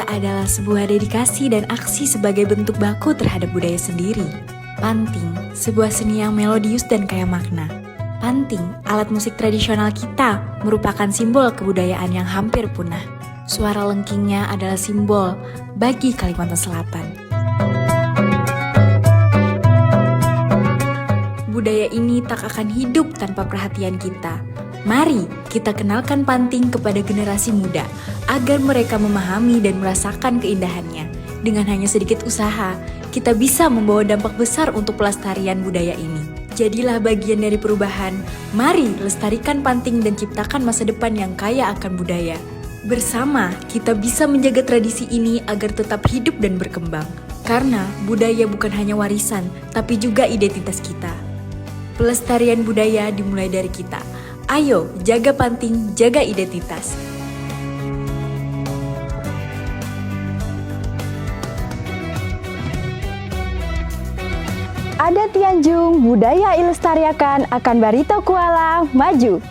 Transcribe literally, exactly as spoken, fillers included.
adalah sebuah dedikasi dan aksi sebagai bentuk baku terhadap budaya sendiri. Panting, sebuah seni yang melodius dan kaya makna. Panting, alat musik tradisional kita, merupakan simbol kebudayaan yang hampir punah. Suara lengkingnya adalah simbol bagi Kalimantan Selatan. Budaya ini tak akan hidup tanpa perhatian kita. Mari kita kenalkan panting kepada generasi muda agar mereka memahami dan merasakan keindahannya. Dengan hanya sedikit usaha, kita bisa membawa dampak besar untuk pelestarian budaya ini. Jadilah bagian dari perubahan. Mari lestarikan panting dan ciptakan masa depan yang kaya akan budaya. Bersama, kita bisa menjaga tradisi ini agar tetap hidup dan berkembang. Karena budaya bukan hanya warisan, tapi juga identitas kita. Pelestarian budaya dimulai dari kita. Ayo, jaga panting, jaga identitas. Adat Tianjung, budaya ilestariakan akan Barito Kuala, maju!